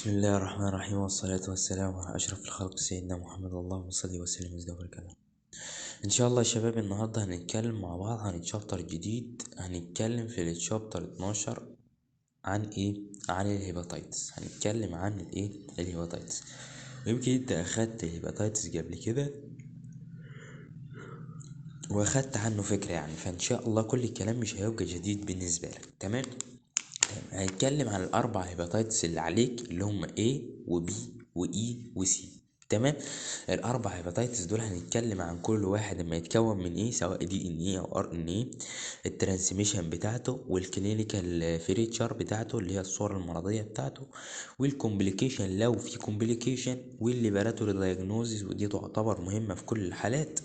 بسم الله الرحمن الرحيم، والصلاة والسلام على أشرف الخلق سيدنا محمد، اللهم صل وسلم وزد وبارك عليه. إن شاء الله يا شباب النهاردة هنتكلم مع بعض عن chapter جديد. هنتكلم في ال chapter 12 عن إيه؟ عن ال hepatitis. هنتكلم عن الإيه؟ ال hepatitis. ويمكن أنت أخدت ال hepatitis قبل كده واخدت عنه فكرة يعني، فإن شاء الله كل الكلام مش هيبقى جديد بالنسبة لك. تمام؟ هنتكلم عن الاربع hepatitis اللي عليك اللي هم A و B و E و C. تمام؟ الاربع hepatitis دول هنتكلم عن كل واحد لما يتكون من ايه، سواء DNA او RNA، ال transmission بتاعته وال clinical feature بتاعته اللي هي الصور المرضية بتاعته، وال complication لو في complication، وال laboratory diagnosis ودي تعتبر مهمة في كل الحالات،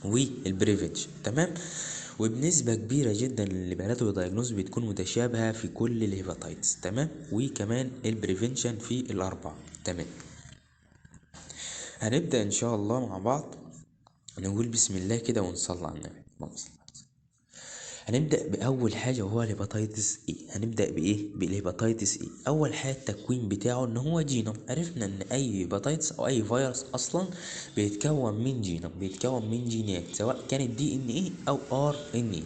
وال prevention. تمام؟ وبنسبة كبيرة جدا ال laboratory diagnosis بتكون متشابهة في كل ال hepatitis. تمام؟ وكمان ال prevention في الأربعة. تمام؟ هنبدأ إن شاء الله مع بعض، نقول بسم الله كده ونصلي على النبي. اللهم صل على وسلم. هنبدأ بأول حاجة وهو ال hepatitis A. هنبدأ بإيه؟ بال hepatitis A. أول حاجة التكوين بتاعه إن هو جينوم. عرفنا إن أي hepatitis أو أي فيروس أصلا بيتكون من جينوم، بيتكون من جينات سواء كانت DNA أو RNA.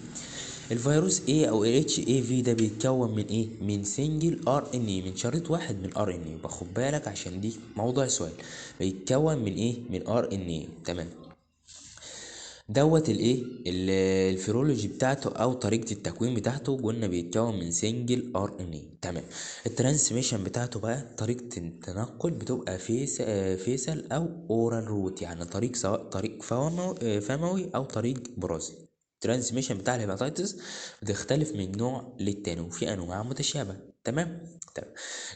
الفيروس A أو HAV ده بيتكون من إيه؟ من single RNA، من شريط واحد من RNA. باخد بالك عشان دي موضوع سؤال. بيتكون من إيه؟ من RNA. تمام؟ دوت الايه ال virology بتاعته او طريقه التكوين بتاعته، قلنا بيتكون من single RNA. تمام؟ ال transmission بتاعته بقى طريقه التنقل بتبقى fecal او oral route، يعني طريق سواء طريق فموي او طريق برازي. ال transmission بتاع ال hepatitis بتختلف من نوع للتاني وفي انواع متشابهة. تمام؟ تمام.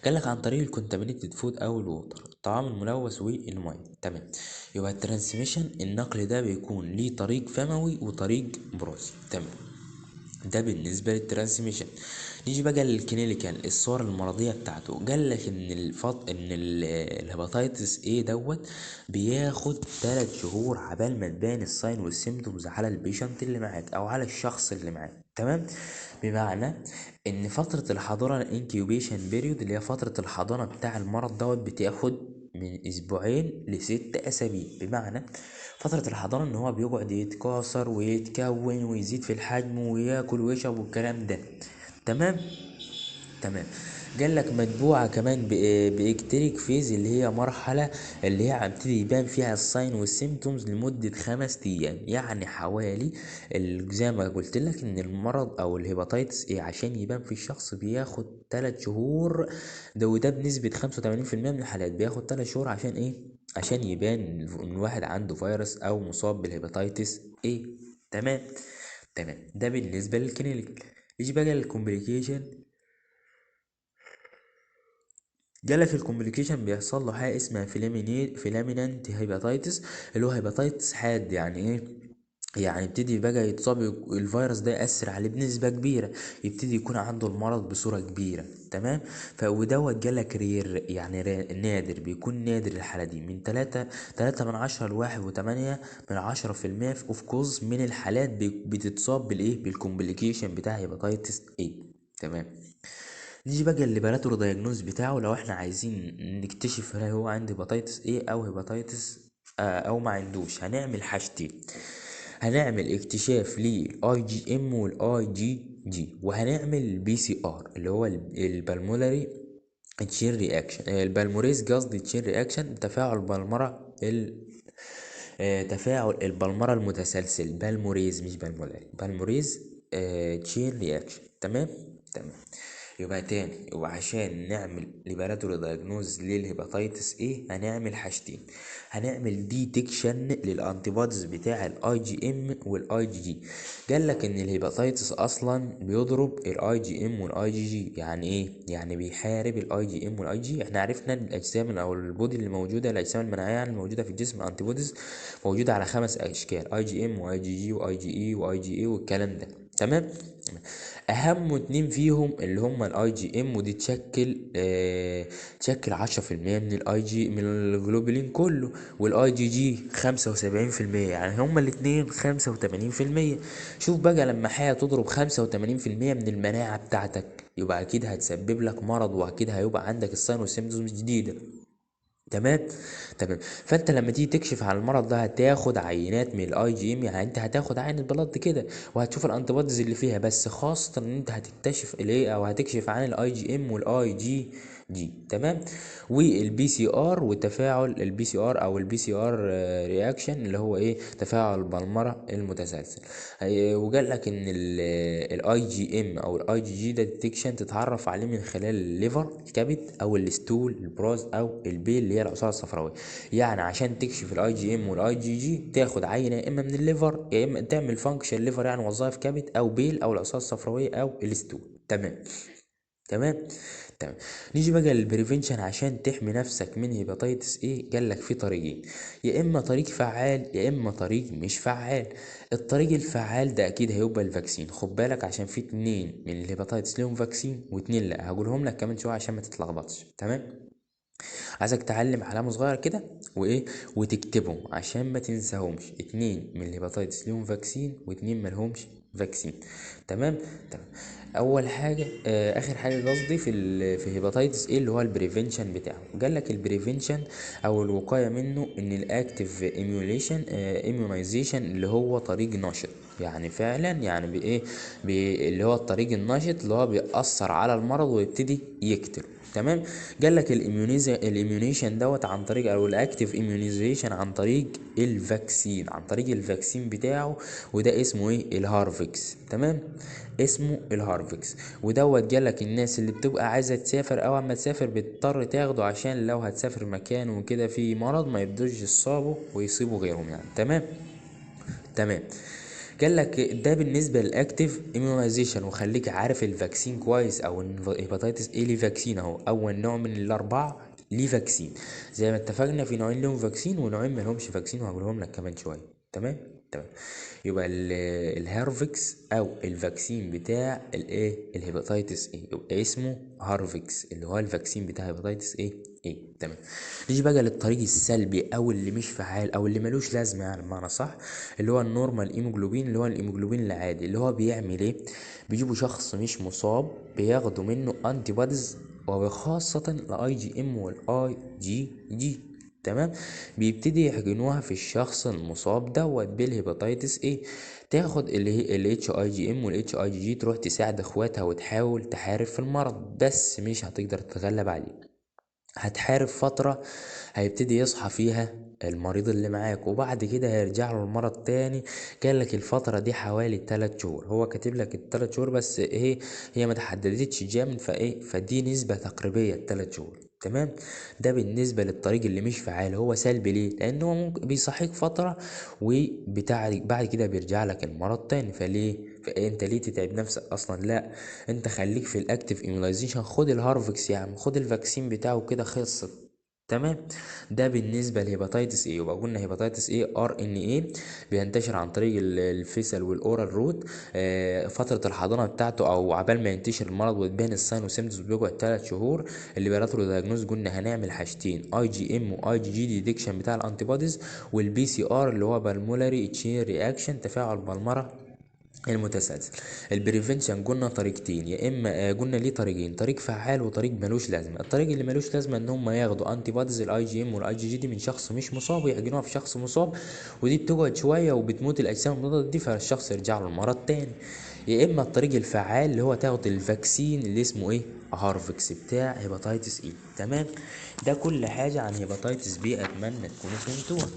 قال لك عن طريق ال contaminated food او ال water، الطعام الملوث والمية. تمام؟ يبقى ال transmission النقل ده بيكون ليه طريق فموي وطريق برازي. تمام؟ ده بالنسبة لل transmission. نيجي بقى لل clinical، الصور المرضية بتاعته. قال لك ان ال hepatitis A دوت بياخد 3 شهور عبال ما تبان ال sign وال symptoms على ال patient اللي معاك او على الشخص اللي معاك. تمام؟ بمعنى ان فترة الحضانة ال incubation period اللي هي فترة الحضانة بتاع المرض دوت بتاخد من اسبوعين ل6 اسابيع. بمعنى فترة الحضانة ان هو بيقعد يتكاثر ويتكون ويزيد في الحجم وياكل ويشرب والكلام ده. تمام؟ تمام. قال لك متبوعة كمان ب icteric phase اللي هي مرحلة اللي هي هبتدي يبان فيها ال sign وال symptoms لمدة 5 أيام، يعني حوالي زي ما قلت لك إن المرض أو ال hepatitis A عشان يبان في الشخص بياخد 3 شهور، ده وده بنسبة 85% من الحالات بياخد 3 شهور عشان إيه؟ عشان يبان إن الواحد عنده فيروس أو مصاب بال hepatitis A. تمام؟ تمام. ده بالنسبة لل clinic. يجي بقى لل complication. جالك ال complication بيحصل له حاجة اسمها fulminant hepatitis، اللي هو hepatitis حاد. يعني ايه؟ يعني يبتدي بقى يتصاب الفيروس ده يأثر عليه بنسبة كبيرة، يبتدي يكون عنده المرض بصورة كبيرة. تمام؟ فودوت جالك rare، يعني نادر، بيكون نادر الحالة دي من 3 من 10 ل1.8% of cause من الحالات بتتصاب بالايه؟ بال complication بتاع hepatitis A. تمام؟ نيجي بقى ال laboratory diagnosis بتاعه. لو احنا عايزين نكتشف هل هو عنده hepatitis A او hepatitis او ما عندوش، هنعمل حاجتين. هنعمل اكتشاف لل IgM وال IgG، وهنعمل PCR اللي هو ال polymerase chain reaction، ال polymerase قصدي chain reaction، تفاعل بلمرة تفاعل البلمرة المتسلسل، polymerase مش pulmonary، polymerase chain reaction. تمام؟ تمام. يبقى تاني، وعشان نعمل laboratory diagnosis لل hepatitis A هنعمل حاجتين. هنعمل detection لل antibodies بتاع ال IgM وال IgG. قال لك ان ال hepatitis اصلا بيضرب ال IgM وال IgG. يعني ايه؟ يعني بيحارب ال IgM وال Ig. احنا عرفنا ان الاجسام او ال body اللي موجودة، الاجسام المناعية يعني الموجودة في الجسم، ال antibodies موجودة على 5 اشكال، اي جي ام واي جي جي واي جي اي واي جي اي والكلام ده. تمام. اهم اتنين فيهم اللي هما ال IgM، ودي تشكل تشكل 10% من الاي جي من الجلوبولين كله، والاي جي جي 75%، يعني هما الاتنين 85%. شوف بقى لما حاجة تضرب 85% من المناعة بتاعتك، يبقى اكيد هتسبب لك مرض، واكيد هيبقى عندك ال sign وال symptoms جديدة. تمام تمام. فانت لما تيجي تكشف على المرض ده هتاخد عينات من ال IgM، يعني انت هتاخد عينه blood كده وهتشوف ال antibodies اللي فيها، بس خاصة ان انت هتكتشف الايه او هتكشف عن ال IgM وال IgG. تمام. وال PCR وتفاعل ال PCR او ال PCR reaction اللي هو ايه، تفاعل البلمره المتسلسل. وقال لك ان ال IgM او الاي جي جي ده detection تتعرف عليه من خلال ال liver، الكبد، او ال stool، البراز، او ال bile اللي هي العصاره الصفراويه. يعني عشان تكشف ال IgM وال IgG تاخد عينه يا اما من ال liver، يا اما تعمل function liver يعني وظائف كبد، او bile او العصاره الصفراويه، او ال stool. تمام تمام تمام. نيجي بقى لل prevention عشان تحمي نفسك من hepatitis A. قال لك في طريقين، يا اما طريق فعال يا اما طريق مش فعال. الطريق الفعال ده اكيد هيبقى ال vaccine، خد بالك عشان في اتنين من ال hepatitis ليهم vaccine واتنين لا، هقولهم لك كمان شوية عشان ما تتلخبطش. تمام. عايزك تعلم علامة صغيرة كده وايه وتكتبهم عشان ما تنساهمش. اتنين من ال hepatitis ليهم vaccine واتنين مالهمش vaccine. تمام تمام. اول حاجة اخر حاجة قصدي في hepatitis A اللي هو ال prevention بتاعه. قال لك ال prevention او الوقاية منه ان ال active emulation immunization اللي هو طريق نشط، يعني فعلا يعني بايه اللي هو الطريق النشط اللي هو بيأثر على المرض ويبتدي يقتله. تمام. قال لك ال immunization دوت عن طريق او ال active immunization عن طريق ال vaccine، عن طريق ال vaccine بتاعه، وده اسمه ايه، ال Havrix. تمام، اسمه ال Havrix. ودوت قال لك الناس اللي بتبقى عايزه تسافر او اما تسافر بتضطر تاخده عشان لو هتسافر مكان وكده في مرض ما يبدوش يصابوا ويصيبوا غيرهم يعني. تمام تمام. قال لك ده بالنسبة لل active immunization، وخليك عارف ال vaccine كويس، او ال hepatitis A ليه vaccine اهو، اول نوع من الاربعة ليه vaccine زي ما اتفقنا، في نوعين لهم vaccine ونوعين ما لهمش vaccine وهقولهم لك كمان شوية. تمام تمام. يبقى ال Havrix او ال vaccine بتاع الايه ال hepatitis A، يبقى اسمه Havrix اللي هو ال vaccine بتاع hepatitis A A. تمام. نيجي بقى للطريق السلبي او اللي مش فعال او اللي ملوش لازمه يعني بمعنى صح، اللي هو ال normal immunoglobulin اللي هو الهيموجلوبين العادي، اللي هو بيعمل ايه، بيجيبوا شخص مش مصاب بياخدوا منه antibodies وخاصة ال IgM وال IgG. تمام. بيبتدي يحقنوها في الشخص المصاب دوت بال hepatitis A، تاخد ال اتش اي جي ام والاتش اي جي جي تروح تساعد اخواتها وتحاول تحارب في المرض، بس مش هتقدر تتغلب عليه. هتحارب فترة هيبتدي يصحى فيها المريض اللي معاك، وبعد كده هيرجع له المرض تاني. قال لك الفترة دي حوالي 3 شهور، هو كاتب لك ال3 شهور بس ايه هي ما تحددتش جامد، فايه فدي نسبة تقريبية 3 شهور. تمام. ده بالنسبة للطريق اللي مش فعال. هو سلبي ليه؟ لان هو ممكن بيصحيك فترة وبتاع بعد كده بيرجع لك المرض تاني، فليه فانت ليه تتعب نفسك اصلا؟ لا، انت خليك في ال active immunization، خد ال Havrix يا عم، خد ال vaccine بتاعه كده خلصت. تمام. ده بالنسبة ل hepatitis A. يبقى قلنا hepatitis A RNA بينتشر عن طريق ال fecal وال oral route. فترة الحضانة بتاعته او عبال ما ينتشر المرض وتبان ال sign و symptoms بيقعد 3 شهور. ال laboratory diagnosis قلنا هنعمل حاجتين، IgM و IgG detection بتاع ال antibodies، وال PCR اللي هو polymerase chain reaction تفاعل بلمره المتسلسل. ال prevention قلنا طريقتين، يا اما قلنا ليه طريقين، طريق فعال وطريق ملوش لازمه. الطريق اللي ملوش لازمه ان هم ياخدوا antibodies ال IgM وال IgG دي من شخص مش مصاب ويعجنوها في شخص مصاب، ودي بتقعد شوية وبتموت الاجسام المضادة دي، فالشخص يرجع له المرض تاني. يا اما الطريق الفعال اللي هو تاخد ال vaccine اللي اسمه ايه، Havrix بتاع hepatitis A. تمام. ده كل حاجة عن hepatitis B، اتمنى تكونوا فهمتوها.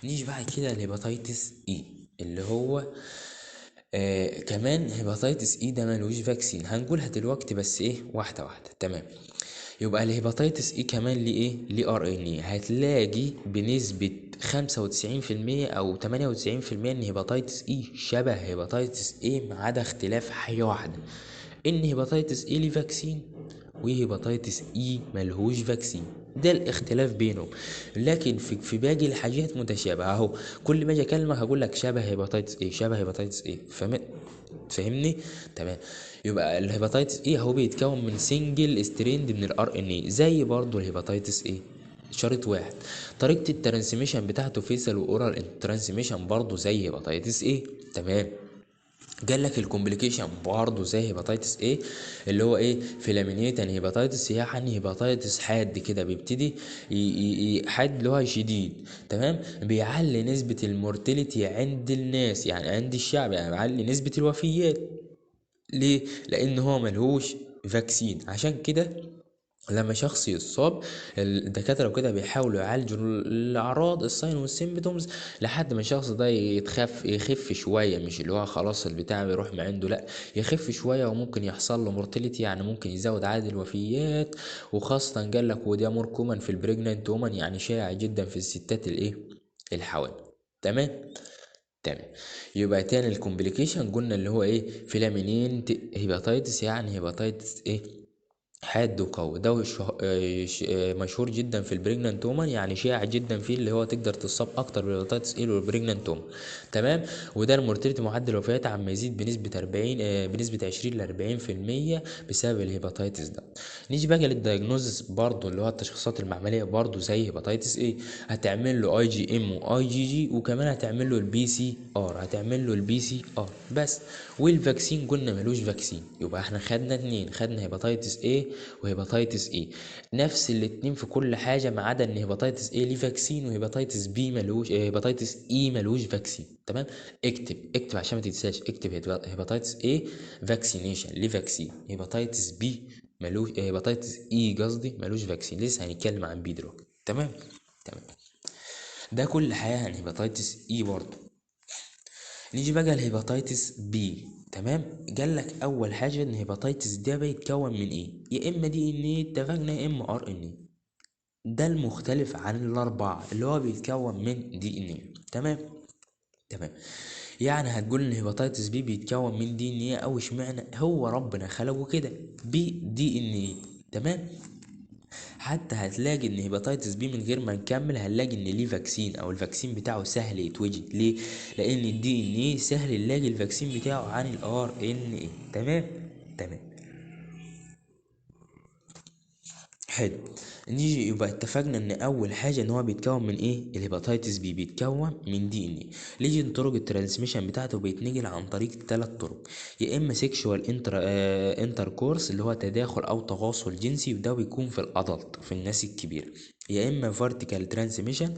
نيجي بعد كده ل hepatitis E اللي هو كمان hepatitis E ده ملوش vaccine، هنقولها دلوقتي بس ايه واحدة واحدة. تمام. يبقى ال hepatitis E كمان ليه ايه، ليه RNA. هتلاقي بنسبة 95% او 98% ان hepatitis E شبه hepatitis A ما عدا اختلاف حاجة واحدة، ان hepatitis A ليه vaccine و hepatitis E ملهوش vaccine. ده الاختلاف بينهم، لكن في باقي الحاجات متشابهة. اهو كل ما اجي اكلمك هقول لك شبه hepatitis A، شبه hepatitis A، فاهمني؟ تمام. يبقى ال hepatitis E اهو بيتكون من single strand من ال RNA، زي برضو ال hepatitis A شريط واحد. طريقه ال transmission بتاعته fecal و oral transmission برضو زي hepatitis A. تمام. قال لك ال complication برضه زي hepatitis A، اللي هو ايه؟ fulminant hepatitis، يعني hepatitis حاد كده، بيبتدي حاد اللي هو شديد. تمام. بيعلي نسبة ال mortality عند الناس، يعني عند الشعب، يعني بيعلي نسبة الوفيات. ليه؟ لان هو ملهوش vaccine. عشان كده لما شخص يصاب الدكاترة وكده بيحاولوا يعالجوا الأعراض ال sign وال symptoms لحد ما الشخص ده يخف شوية، مش اللي هو خلاص البتاع بيروح من عنده، لا يخف شوية، وممكن يحصل له mortality، يعني ممكن يزود عدد الوفيات. وخاصة قال لك وده more common في ال pregnant women، يعني شائع جدا في الستات الايه؟ الحوامل. تمام. تمام. يبقى تاني ال complication قلنا اللي هو ايه؟ fulminant hepatitis، يعني hepatitis ايه؟ حاد وقوي. ده مشهور جدا في ال pregnant women، يعني شائع جدا فيه، اللي هو تقدر تصاب اكتر بال hepatitis A وال pregnant women. تمام. وده ال mortality معدل الوفيات عم يزيد بنسبة 40، بنسبة 20 ل 40% بسبب ال hepatitis ده. نيجي بقى لل diagnosis برضو اللي هو التشخيصات المعمليه، برضو زي hepatitis A، هتعمل له اي جي ام واي جي جي، وكمان هتعمل له ال PCR، هتعمل له ال PCR بس. وال vaccine قلنا ملوش vaccine. يبقى احنا خدنا اتنين، خدنا hepatitis A و hepatitis E، نفس الاتنين في كل حاجة، ما عدا ان hepatitis A ليه vaccine و hepatitis B ملوش، hepatitis E ملوش vaccine. تمام. اكتب اكتب عشان ما تنساش، اكتب hepatitis A vaccination ليه vaccine، hepatitis B ملوش، hepatitis E قصدي ملوش vaccine، لسه هنتكلم عن B دلوقتي. تمام. تمام. ده كل حاجة عن hepatitis E. برضه نيجي بقى ال hepatitis B. تمام. قال لك اول حاجة ان hepatitis ده بيتكون من ايه؟ يا اما DNA اتفقنا، يا اما RNA. ده المختلف عن الاربعة اللي هو بيتكون من DNA. تمام. تمام. يعني هتقول ان hepatitis B بيتكون من DNA، او اشمعنى هو ربنا خلقه كده ب DNA. تمام. حتى هتلاقي ان hepatitis B من غير ما نكمل هنلاقي ان ليه vaccine، او ال vaccine بتاعه سهل يتوجد. ليه؟ لان ال DNA سهل نلاقي ال vaccine بتاعه عن ال RNA. تمام. تمام. حلو. نيجي يبقى اتفقنا ان اول حاجة ان هو بيتكون من ايه؟ ال hepatitis B بيتكون من DNA. نيجي طرق ال transmission بتاعته بيتنقل عن طريق 3 طرق، يا اما sexual intercourse اللي هو تداخل او تواصل جنسي، وده بيكون في ال adult في الناس الكبيرة، يا اما vertical transmission،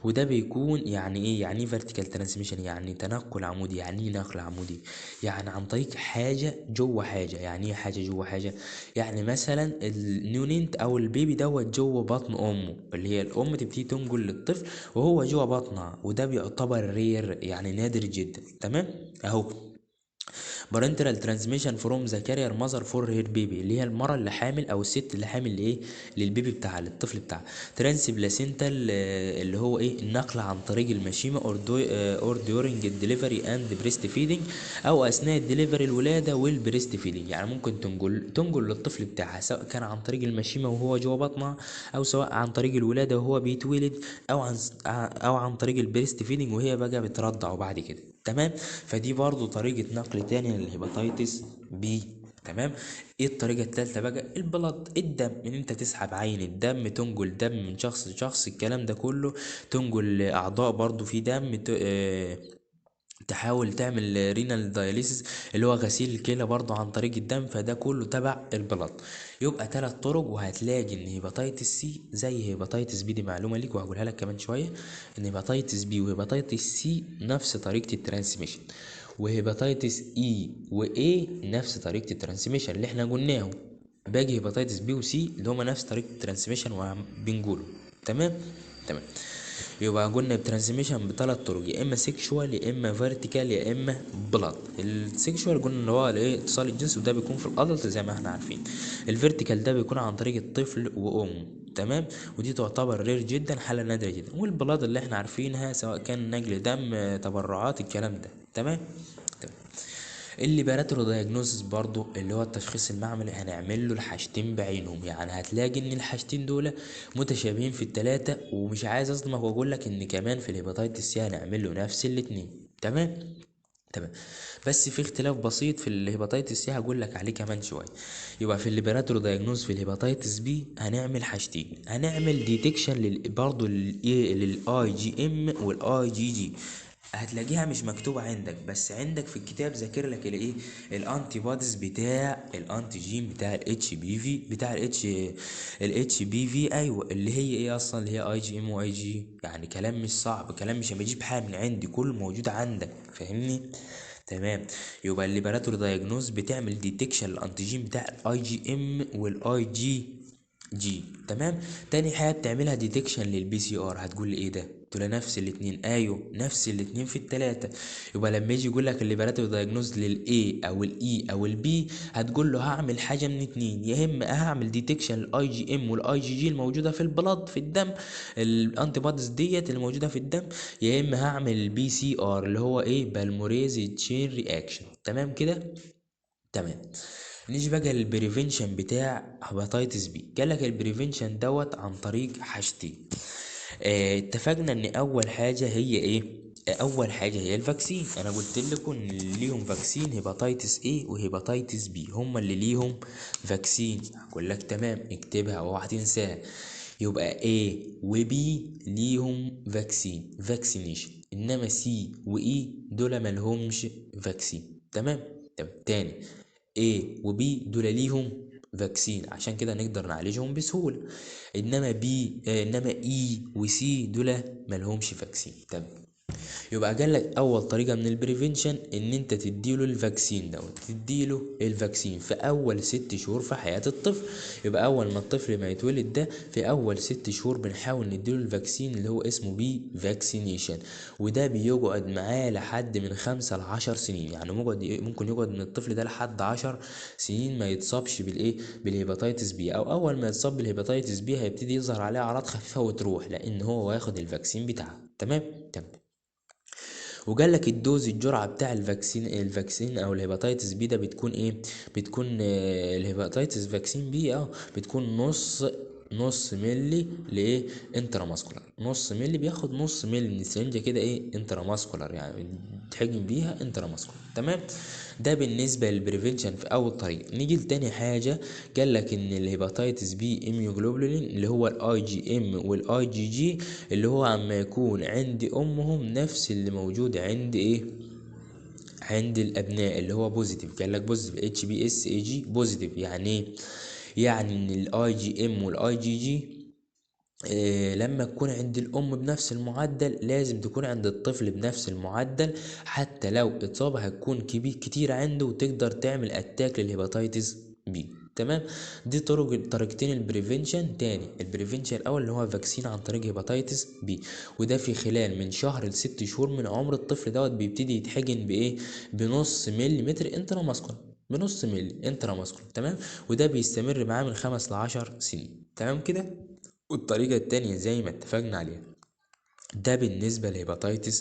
وده بيكون يعني ايه؟ يعني ايه vertical transmission؟ يعني تنقل عمودي. يعني ايه نقل عمودي؟ يعني عن طريق حاجة جوه حاجة. يعني ايه حاجة جوه حاجة؟ يعني مثلا ال neonate او ال baby دوت جوه بطن امه، اللي هي الام تبتدي تنقل للطفل وهو جوه بطنها، وده بيعتبر rare يعني نادر جدا. تمام. اهو parenteral transmission from the carrier mother for her baby، اللي هي المرأة اللي حامل او الست اللي حامل لايه؟ لل baby بتاعها، للطفل بتاعها. transplacental اللي هو ايه؟ النقل عن طريق المشيمه or during ال delivery and breast feeding، او اثناء الدليفري الولادة وال breast feeding. يعني ممكن تنقل للطفل بتاعها، سواء كان عن طريق المشيمه وهو جوه بطنها، او سواء عن طريق الولادة وهو بيتولد، او عن طريق ال breast feeding وهي بقى بترضعه بعد كده. تمام. فدي برضو طريقة نقل تاني لل hepatitis B. تمام. ايه الطريقة التالتة بقى؟ ال blood، الدم، ان انت تسحب عين الدم، تنقل دم من شخص لشخص، الكلام ده كله، تنقل اعضاء برضو في دم، تحاول تعمل renal dialysis اللي هو غسيل الكلى برضو عن طريق الدم، فده كله تبع ال blood. يبقى 3 طرق. وهتلاقي ان hepatitis C زي hepatitis B، دي معلومة ليك وهقولها لك كمان شوية، ان hepatitis B و hepatitis C نفس طريقه ال transmission، و hepatitis E و A نفس طريقه ال transmission اللي احنا قلناه. باقي hepatitis B و C اللي هما نفس طريقه ال transmission وبنقوله. تمام. تمام. يبقى قلنا ب transmission بثلاث طرق، يا اما sexual يا اما vertical يا اما blood. ال sexual قلنا اللي هو الايه؟ اتصال الجنس، وده بيكون في ال adult زي ما احنا عارفين. ال vertical ده بيكون عن طريق الطفل وامه. تمام. ودي تعتبر rare جدا، حاله نادرة جدا. وال blood اللي احنا عارفينها سواء كان نقل دم، تبرعات، الكلام ده. تمام. تمام. ال laboratory diagnosis برضو اللي هو التشخيص المعملي هنعمل له الحاجتين بعينهم، يعني هتلاقي ان الحاجتين دول متشابهين في التلاتة، ومش عايز اصدمك واقول لك ان كمان في ال hepatitis C هنعمل له نفس الاتنين. تمام تمام، بس في اختلاف بسيط في ال hepatitis C هقول لك عليه كمان شوية. يبقى في ال laboratory diagnosis في ال hepatitis B هنعمل حاجتين، هنعمل detection برضو لل IgM وال IgG، هتلاقيها مش مكتوبة عندك بس عندك في الكتاب ذاكر لك الايه ال antibodies بتاع ال antigen بتاع ال HBV بتاع ال HBV، ايوه اللي هي ايه اصلا، اللي هي IgM و Ig. يعني كلام مش صعب، كلام مش بجيب حاجة من عندي، كله موجود عندك، فاهمني؟ تمام. يبقى ال laboratory diagnosis بتعمل detection لل antigen بتاع ال IgM وال IgG. تمام. تاني حاجة بتعملها detection لل PCR. هتقول لي ايه ده؟ تقول نفس الاتنين. ايوه نفس الاتنين في التلاتة. يبقى لما يجي يقول لك ال laboratory diagnosis لل A او ال E او ال B، هتقول له هعمل حاجة من اتنين، يا اما هعمل detection لل IgM وال IgG الموجودة في ال blood في الدم، ال antibodies ديت اللي موجودة في الدم، يا اما هعمل ال PCR اللي هو ايه، polymerase chain reaction. تمام كده؟ تمام. نيجي بقى لل prevention بتاع hepatitis B. قال لك ال prevention دوت عن طريق حاجتين. اتفقنا ان اول حاجة هي ايه؟ اول حاجة هي ال vaccine. انا قلت لكم ان ليهم vaccine hepatitis A و hepatitis B، هما اللي ليهم vaccine. هقول لك تمام، اكتبها واوعى تنساها. يبقى A و B ليهم vaccine vaccination، انما C و E دول مالهمش vaccine. تمام؟ تمام. تاني A و B دول ليهم vaccine، عشان كده نقدر نعالجهم بسهولة، انما B انما E و C دول مالهمش vaccine. تمام. يبقى قال لك اول طريقة من ال prevention ان انت تديله ال vaccine دوت، تديله ال vaccine في اول 6 شهور في حياة الطفل. يبقى اول ما الطفل ما يتولد ده في اول 6 شهور بنحاول نديله ال vaccine اللي هو اسمه B vaccination، وده بيقعد معاه لحد من 5 ل10 سنين، يعني ممكن يقعد من الطفل ده لحد 10 سنين ما يتصابش بالايه، بال hepatitis B، او اول ما يتصاب بال hepatitis B هيبتدي يظهر عليه اعراض خفيفة وتروح، لان هو واخد ال vaccine بتاعه. تمام؟ تمام. وقال لك ال dose الجرعة بتاع ال vaccine او ال hepatitis B ده بتكون ايه؟ بتكون ال hepatitis vaccine B بتكون نص ملي لايه؟ intramuscular. نص ملي، بياخد نص ملي من السرنجه كده ايه؟ intramuscular، يعني تحجم بيها intramuscular. تمام. ده بالنسبة لل prevention في اول طريق. نيجي لتاني حاجة، قال لك ان ال hepatitis B immunoglobulin اللي هو ال IgM وال IgG اللي هو عما يكون عند امهم نفس اللي موجود عند ايه؟ عند الابناء، اللي هو positive. قال لك positive HBsAg positive. يعني ايه؟ يعني ان ال IgM وال IgG لما تكون عند الام بنفس المعدل لازم تكون عند الطفل بنفس المعدل، حتى لو اتصاب هتكون كبير كتير عنده وتقدر تعمل attack لل hepatitis B. تمام. دي طريقتين ال prevention. تاني ال prevention الاول اللي هو vaccine عن طريق hepatitis B، وده في خلال من شهر ل6 شهور من عمر الطفل دوت بيبتدي يتحقن بايه؟ بنص ملي intramuscular، بنص ملي intramuscular. تمام. وده بيستمر معاه من 5 ل10 سنين. تمام كده. والطريقة التانية زي ما اتفقنا عليها. ده بالنسبة ل hepatitis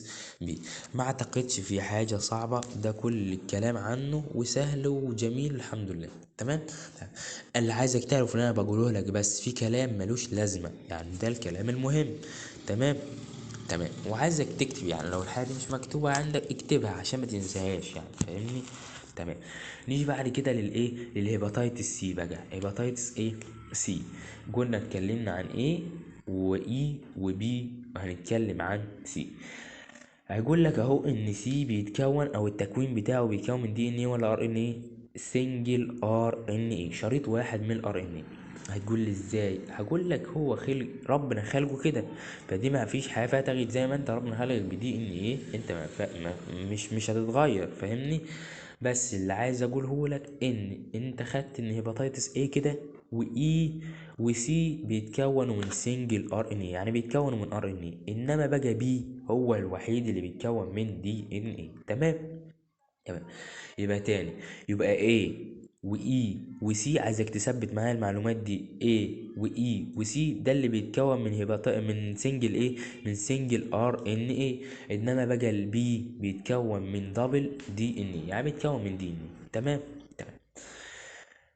B. ما اعتقدش في حاجة صعبة، ده كل الكلام عنه وسهل وجميل الحمد لله. تمام. اللي عايزك تعرف ان انا بقوله لك بس في كلام ملوش لازمة، يعني ده الكلام المهم. تمام تمام. وعايزك تكتب، يعني لو الحاجة دي مش مكتوبة عندك اكتبها عشان ما تنساهاش، يعني فاهمني؟ تمام. نيجي بعد كده للايه؟ لل hepatitis C بقى. hepatitis ايه؟ C. قلنا اتكلمنا عن A و E و B، وهنتكلم عن C. هيقول لك اهو ان C بيتكون او التكوين بتاعه بيتكون من دي ان ايه ولا ار ان ايه؟ سنجل ار ان ايه، شريط واحد من ال RNA. هتقول لي ازاي؟ هقول لك هو خلق ربنا خلقه كده، فدي ما فيش حاجة فيها تغيير، زي ما انت ربنا خلقك ب DNA انت ما مش هتتغير، فاهمني؟ بس اللي عايز اقوله لك ان انت خدت ان hepatitis A كده و E و C بيتكونوا من single RNA، يعني بيتكونوا من RNA، انما بقى B هو الوحيد اللي بيتكون من DNA. تمام تمام. يبقى تاني، يبقى A و E و C، عايزك تثبت معايا المعلومات دي، A و E و C ده اللي بيتكون من من single ايه، من single RNA. انما بقى ال B بيتكون من double DNA، يعني بيتكون من DNA. تمام تمام.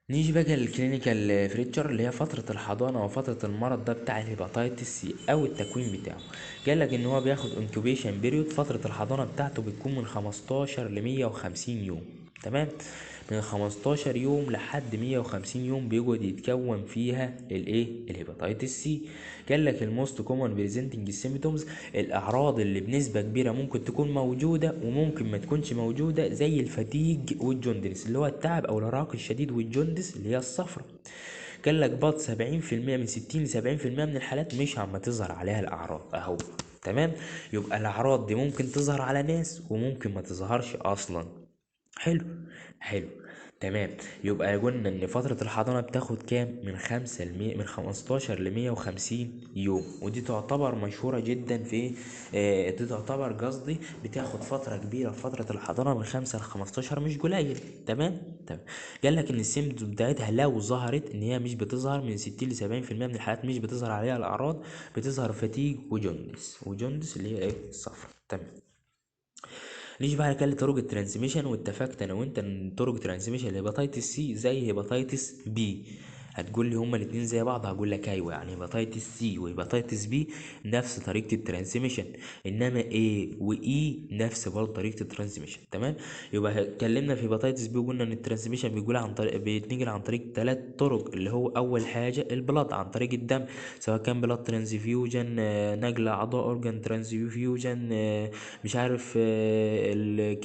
نيجي بقى لل clinical feature اللي هي فترة الحضانة وفترة المرض ده بتاع ال hepatitis C او التكوين بتاعه. قال لك ان هو بياخد incubation period، فترة الحضانة بتاعته بتكون من 15 ل 150 يوم. تمام، من 15 يوم لحد 150 يوم بيقعد يتكون فيها الايه، ال hepatitis C. قال لك ال most common presenting symptoms، الاعراض اللي بنسبة كبيرة ممكن تكون موجودة وممكن ما تكونش موجودة، زي ال fatigue وال jaundice اللي هو التعب او الارهاق الشديد، وال jaundice اللي هي الصفرة. قال لك but 70%، من 60 ل 70% من الحالات مش عم تظهر عليها الاعراض اهو. تمام، يبقى الاعراض دي ممكن تظهر على ناس وممكن ما تظهرش اصلا. حلو حلو تمام. يبقى قلنا ان فترة الحضانة بتاخد كام؟ من خمسة لمية، من 15 لمية وخمسين يوم، ودي تعتبر مشهورة جدا في دي تعتبر قصدي بتاخد فترة كبيرة في فترة الحضانة من 5 ل15، مش قليل. تمام تمام. قال لك ان ال symptom بتاعتها لو ظهرت، ان هي مش بتظهر من ستين لسبعين في المية من الحالات مش بتظهر عليها الأعراض، بتظهر fatigue و jaundice، و jaundice اللي هي ايه؟ الصفرة. تمام. نيجي بعد كده لطرق ال transmission، واتفقت انا وانت ان طرق transmission ال hepatitis C زي hepatitis B. هتقول لي هما الاتنين زي بعض؟ هقول لك ايوه، يعني hepatitis C و hepatitis B نفس طريقه ال transmission، انما A و E نفس برضه طريقه ال transmission. تمام، يبقى اتكلمنا في hepatitis B وقلنا ان ال transmission بيقول عن طريق، بيتنقل عن طريق 3 طرق، اللي هو اول حاجة ال blood عن طريق الدم، سواء كان blood transfusion، نقل اعضاء organ transfusion، مش عارف، ال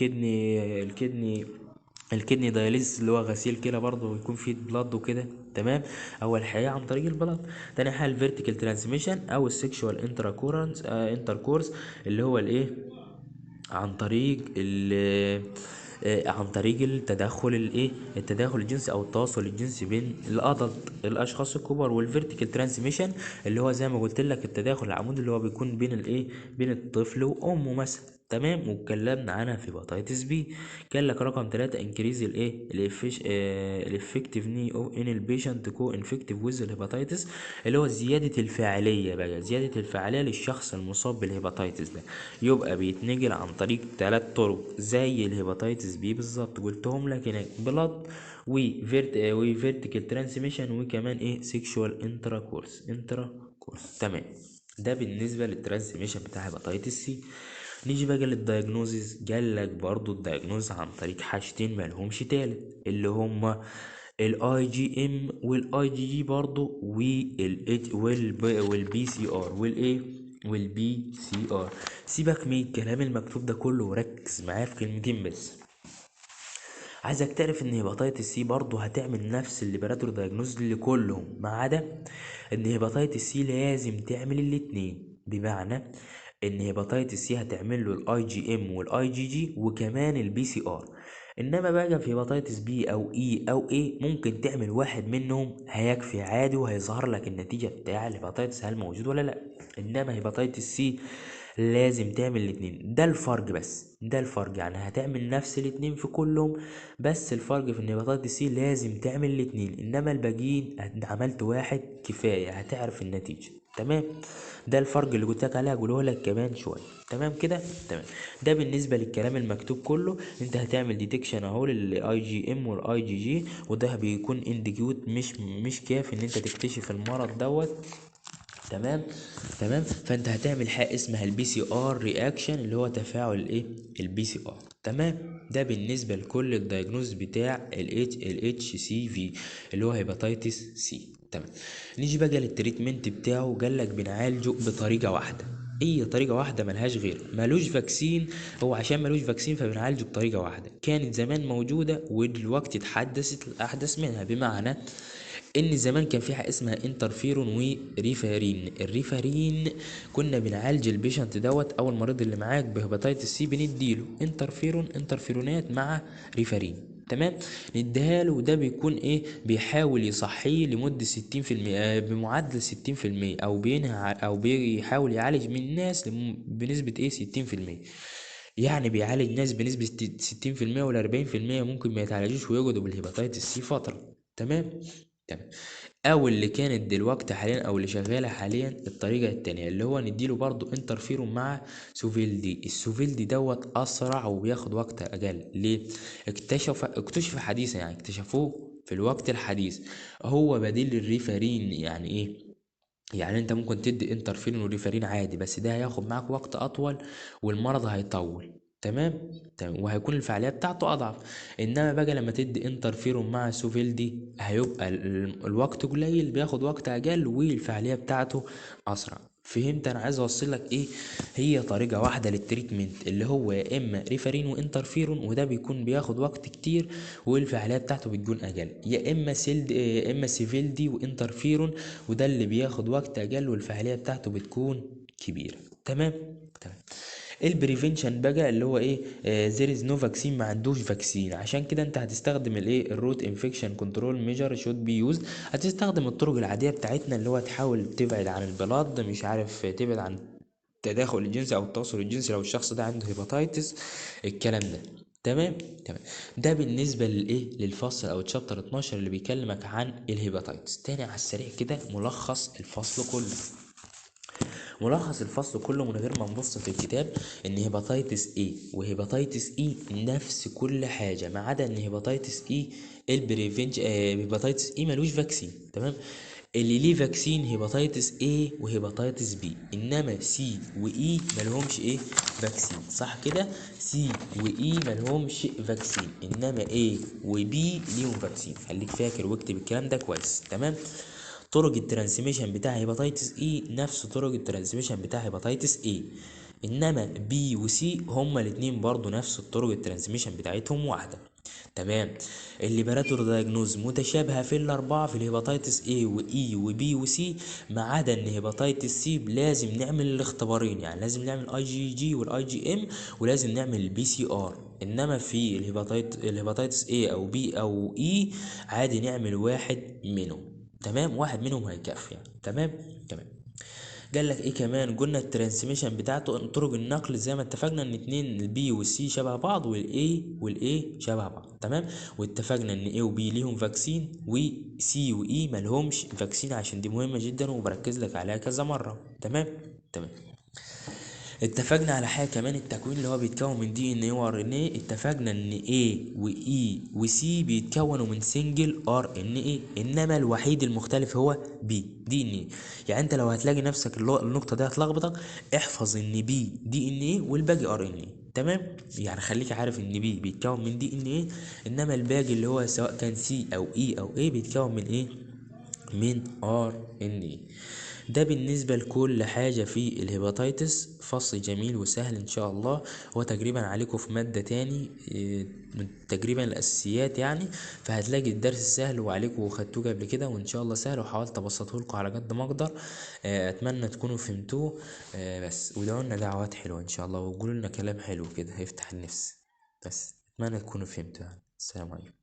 kidney dialysis اللي هو غسيل كلى برضه ويكون فيه blood وكده. تمام، اول حاجة عن طريق ال blood. تاني حاجة ال vertical transmission او ال sexual intercourse اللي هو الايه، عن طريق ال، عن طريق التدخل الايه، التداخل الجنسي او التواصل الجنسي بين ال adult الاشخاص الكبار. وال vertical transmission اللي هو زي ما قلت لك التداخل العمودي اللي هو بيكون بين الايه، بين الطفل وامه مثلا. تمام، واتكلمنا عنها في hepatitis B. قال لك رقم 3 increase الايه، ال effectiveness in ال patient co-infective with ال hepatitis، اللي هو زيادة الفاعلية بقى، زيادة الفاعلية للشخص المصاب بال hepatitis ده. يبقى بيتنقل عن طريق 3 طرق زي ال hepatitis B بالظبط، قلتهم لك هناك، blood و vertical transmission وكمان ايه sexual intercourse. تمام، ده بالنسبة لل transmission بتاع hepatitis C. نيجي بقى لل diagnosis. قال لك برضو ال diagnosis عن طريق حاجتين مالهمش تالت، اللي هما الاي جي ام والاي جي جي برضو، والاتش وال PCR والايه وال PCR. سيبك من الكلام المكتوب ده كله وركز معايا في كلمتين بس. عايزك تعرف ان hepatitis C برضو هتعمل نفس ال laboratory diagnosis لكلهم، ما عدا ان hepatitis C لازم تعمل الاتنين، بمعنى ان hepatitis C هتعمل له الاي جي ام والاي جي جي وكمان ال PCR. انما بقى في hepatitis B او E او A ممكن تعمل واحد منهم هيكفي عادي وهيظهر لك النتيجة بتاع ال hepatitis هل موجود ولا لا. انما hepatitis C لازم تعمل الاتنين، ده الفرق بس، ده الفرق، يعني هتعمل نفس الاتنين في كلهم، بس الفرق في ان hepatitis C لازم تعمل الاتنين، انما الباقيين عملت واحد كفاية هتعرف النتيجة. تمام، ده الفرق اللي قلت لك عليه، هقوله لك كمان شوية. تمام كده، تمام. ده بالنسبة للكلام المكتوب كله. انت هتعمل detection اهو للاي جي ام والاي جي جي، وده بيكون inadequate، مش كافي ان انت تكتشف المرض دوت. تمام تمام. فانت هتعمل حاجة اسمها ال PCR reaction اللي هو تفاعل الايه، ال PCR. تمام، ده بالنسبة لكل ال diagnosis بتاع ال HCV اللي هو hepatitis C. تمام، نيجي بقى لل treatment بتاعه. قال لك بنعالجه بطريقة واحدة، اي طريقه واحدة ملهاش غير، ملوش vaccine. هو عشان ملوش vaccine فبنعالجه بطريقة واحدة كانت زمان موجودة ودلوقتي اتحدثت الاحدث منها، بمعنى ان زمان كان في حاجة اسمها interferon و rifaximin. ال rifaximin كنا بنعالج ال patient دوت او المريض اللي معاك ب hepatitis C، بنديله انترفيرونات مع rifaximin. تمام، نديها له، وده بيكون ايه، بيحاول يصحيه لمدة ستين في المية، بمعدل ستين في المية، او بينهى او بيحاول يعالج من الناس بنسبة ايه، ستين في المية. يعني بيعالج ناس بنسبة 60% ولا 40% ممكن ما يتعالجوش ويقعدوا بال hepatitis C فترة. تمام تمام. او اللي كانت دلوقتي حاليا او اللي شغالة حاليا الطريقة التانية، اللي هو نديله برضو انترفيرون مع Sovaldi. ال Sovaldi دوت اسرع وبياخد وقت اقل. ليه؟ اكتشف حديثا، يعني اكتشفوه في الوقت الحديث، هو بديل لل ribavirin. يعني ايه؟ يعني انت ممكن تدي interferon و ribavirin عادي، بس ده هياخد معاك وقت اطول والمرض هيطول. تمام تمام، وهيكون الفعالية بتاعته اضعف. انما بقى لما تدي انترفيرون مع Sovaldi هيبقى الوقت قليل، بياخد وقت اقل والفعاليه بتاعته اسرع. فهمت انا عايز اوصل لك ايه؟ هي طريقه واحدة لل treatment، اللي هو يا اما ribavirin و interferon، وده بيكون بياخد وقت كتير والفعاليه بتاعته بتكون اقل، يا اما سيلد، يا اما Sovaldi و interferon، وده اللي بياخد وقت اقل والفعاليه بتاعته بتكون كبيرة. تمام تمام. ال prevention بقى اللي هو ايه؟ there is no vaccine، ما عندوش vaccine، عشان كده انت هتستخدم الايه؟ ال routine infection control measure should be used. هتستخدم الطرق العادية بتاعتنا، اللي هو تحاول تبعد عن ال blood، مش عارف تبعد عن التداخل الجنسي او التواصل الجنسي لو الشخص ده عنده hepatitis، الكلام ده. تمام تمام. ده بالنسبة للايه؟ للفصل او chapter 12 اللي بيكلمك عن ال hepatitis. تاني على السريع كده ملخص الفصل كله. ملخص الفصل كله من غير ما نبص في الكتاب، ان hepatitis A و hepatitis E نفس كل حاجة، ما عدا ان hepatitis E ال prevention، hepatitis E ملوش vaccine. تمام. اللي ليه vaccine hepatitis A و hepatitis B، انما C و E ملهمش ايه؟ vaccine. صح كده؟ C و E ملهمش vaccine، انما A و B ليهم vaccine. خليك فاكر واكتب الكلام ده كويس. تمام. طرق ال transmission بتاع hepatitis E نفس طرق ال transmission بتاع hepatitis A، انما B و C هما الاتنين برضو نفس الطرق ال transmission بتاعتهم واحدة. تمام. ال laboratory diagnosis متشابهة في الاربعة، في ال hepatitis A و E و B و C، ما عدا ان hepatitis C لازم نعمل الاختبارين، يعني لازم نعمل IgG وال IgM ولازم نعمل ال PCR. انما في ال hepatitis A او B او E عادي نعمل واحد منهم. تمام، واحد منهم هيكفي يعني. تمام تمام. قال لك ايه كمان؟ قلنا ال transmission بتاعته طرق النقل زي ما اتفقنا ان اتنين ال B وال C شبه بعض وال A وال A شبه بعض. تمام. واتفقنا ان A و B ليهم vaccine و C و E مالهمش vaccine، عشان دي مهمة جدا وبركز لك عليها كذا مرة. تمام تمام. اتفقنا على حاجة كمان، التكوين اللي هو بيتكون من DNA و RNA. اتفقنا ان A و E و C بيتكونوا من single RNA، انما الوحيد المختلف هو B DNA. يعني انت لو هتلاقي نفسك النقطة دي هتلخبطك، احفظ ان B DNA والباقي RNA. تمام. يعني خليك عارف ان B بيتكون من DNA، انما الباقي اللي هو سواء كان C او E او A بيتكون من ايه؟ من RNA. ده بالنسبة لكل حاجة في ال hepatitis. فصل جميل وسهل ان شاء الله، هو تقريبا عليكم في مادة تاني، تقريبا الاساسيات يعني، فهتلاقي الدرس سهل وعليكم وخدتوه قبل كده وان شاء الله سهل، وحاولت ابسطه لكم على قد ما اقدر. اتمنى تكونوا فهمتوه. بس ودعوا لنا دعوات حلوة ان شاء الله، وقولوا لنا كلام حلو كده هيفتح النفس. بس اتمنى تكونوا فهمتوه يعني. السلام عليكم.